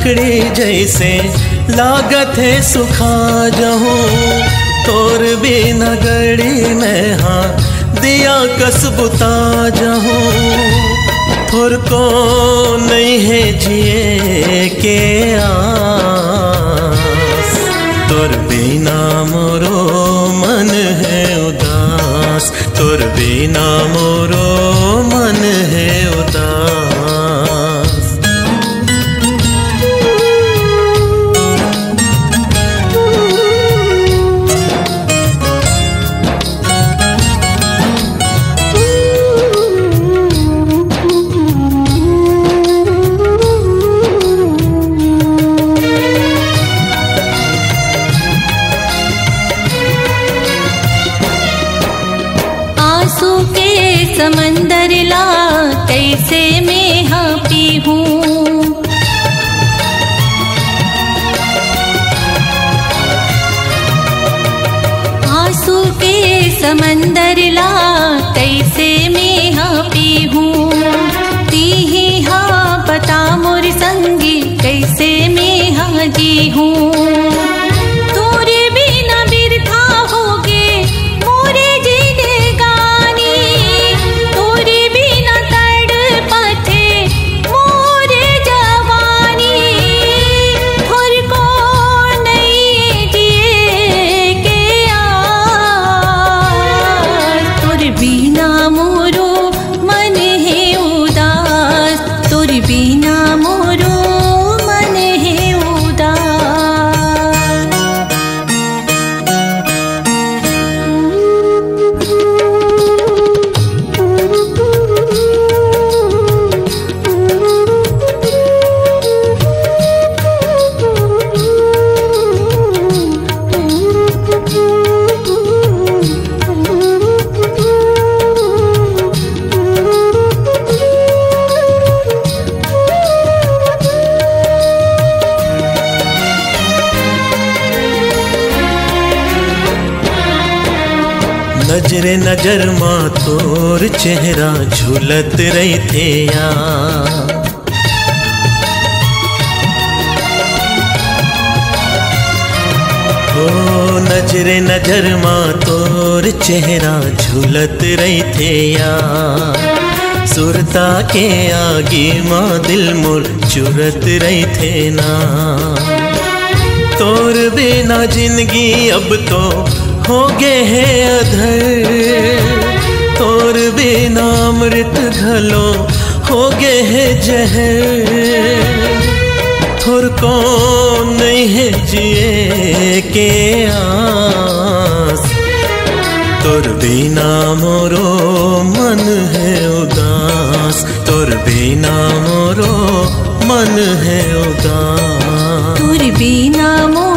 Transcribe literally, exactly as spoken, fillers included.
लकड़ी जैसे लागत हे सुखा जहूँ, तोर बिना गड़ी में हाँ दिया कस बुता जहूँ। थोरको नहीं हे जिए के आस, तोर बिना मोरो मन हे उदास, तोर बिना मोरो मन हे उदास। आंसू के समंदर ला कैसे मैं हाँ पीहूँ। आंसू के समंदर ला कैसे मैं हाँ पीहूँ। तीही हाँ बता मोर संगी, कैसे मैं हाँ जीहूँ। तोरे बिना बिरथा होगे मोरे जिनगानी, तोरे बिना तड़पथे मोरे जवानी। थोरको नहीं जिए के आस, तोर बिना मोरो मन हे उदास, तोर बिना मोरो मन हे उदास। नजरे नजर मा तोर चेहरा झूलत रहिथे यार। ओ नजरे नजर मा तोर चेहरा झूलत रहिथे यार। सुरता के आगी मा दिल मोर चुरत रहिथे ना। तोर बिना जिनगी अब तो होगे हे अधर, तोर बिना अमृत घलो होगे हे जहर। थोरको नहीं हे जिए के आस, तोर बिना मोरो मन हे उदास, तोर बिना मोरो मन हे उदास। तोर बिना मोर